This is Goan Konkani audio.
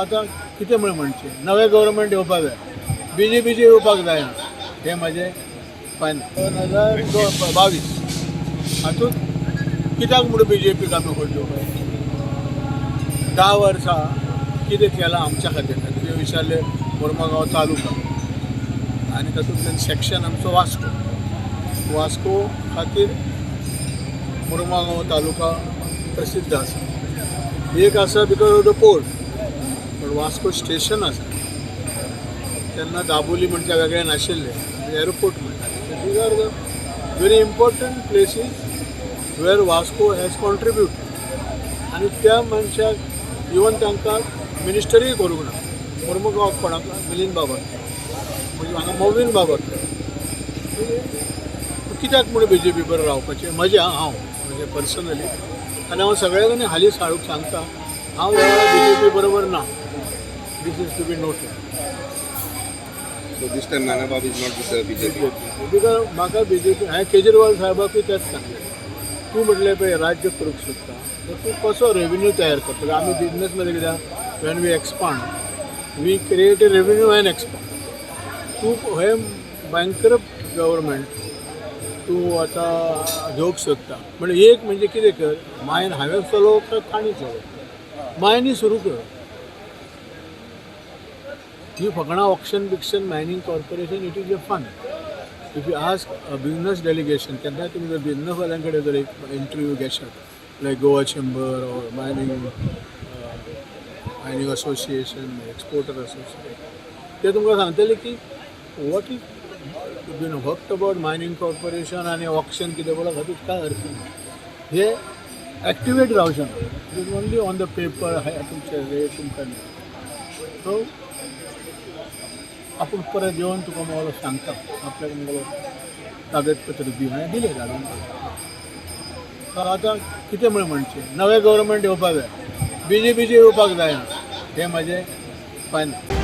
आतां कितें म्हण म्हणचें, नवें गव्हर्मेंट येवपाक जाय, बीजेपीचें येवपाक जायना, हें म्हाजें फायनल. 2022 हातूंत कित्याक म्हणून बीजेपीक आमी वोट दिवपाक जाय? 10 वर्सां कितें केलां आमच्या खातीर? तुवें विचारलें, मोर्मुगांव तालुका आनी तातूंतल्यान सेक्शन आमचो वास्को. वास्को खातीर मुरमागांव तालुका प्रसिद्ध आसा. एक आसा because of the port, पण वास्को स्टेशन आसा. तेन्ना दाबोली म्हणच्या वेगळें नाशिल्लें, एअरपोर्ट म्हणटाले. These are the very important places where Vasco has contribute. आनी त्या मनशाक इवन तांकां मिनिस्टरूय करूंक ना मुर्मुगांवाक कोणाक? मिलिंद बाबाक. म्हणजे हांगा मोविन बाबाक. कित्याक म्हणून बीजेपी बरोबर रावपाचें? म्हजें हांव म्हणजे पर्सनली आनी हांव सगळ्या कडेन हालीं साळूक सांगता, हांव ह्या वेळार बीजेपी बरोबर ना. This is to be noted. So this time Nana Bab is not with the BJP. Because म्हाका बीजेपी, हांवें केजरीवाल साहेबाकूय तेंच सांगलें, तूं म्हटलें पळय राज्य करूंक सोदता तर तूं कसो रेवेन्यू तयार करतलो? आमी बिजनसमध्ये कित्याक, when we expand, we create a revenue and expand. तूं हे बँकरप्ट गव्हर्मेंट तूं आतां घेवंक सोदता. म्हणजे एक म्हणजे कितें कर, मायन हांवें चलोवप काय तांणी चलोवप? मायनी सुरू कर. ही फकणां auction बिक्शन, mining corporation, it is a fun. If you ask a business delegation, केन्नाय तुमी जर बिजनसवाल्यां कडेन जर एक interview घेशात, like Goa Chamber or mining association, exporter association, ते तुमकां सांगतले की what is been फक्त अबाउट मायनींग कॉर्पोरेशन आनी ऑक्शन कितें पळय, हातूंत काय अर्थ ना. हे एक्टिवेट जावचें ना. It is only on the paper. तुमचे रेट तुमकां सो आपूण परत येवन तुका मगो सांगता, आपल्याक मगो कागदपत्र दी. हांवें दिलें धाडून. तर आतां कितें म्हण म्हणचें, नवें गव्हर्मेंट येवपाक जाय, बीजेपीचें येवपाक जायना, हें म्हाजें फायनल.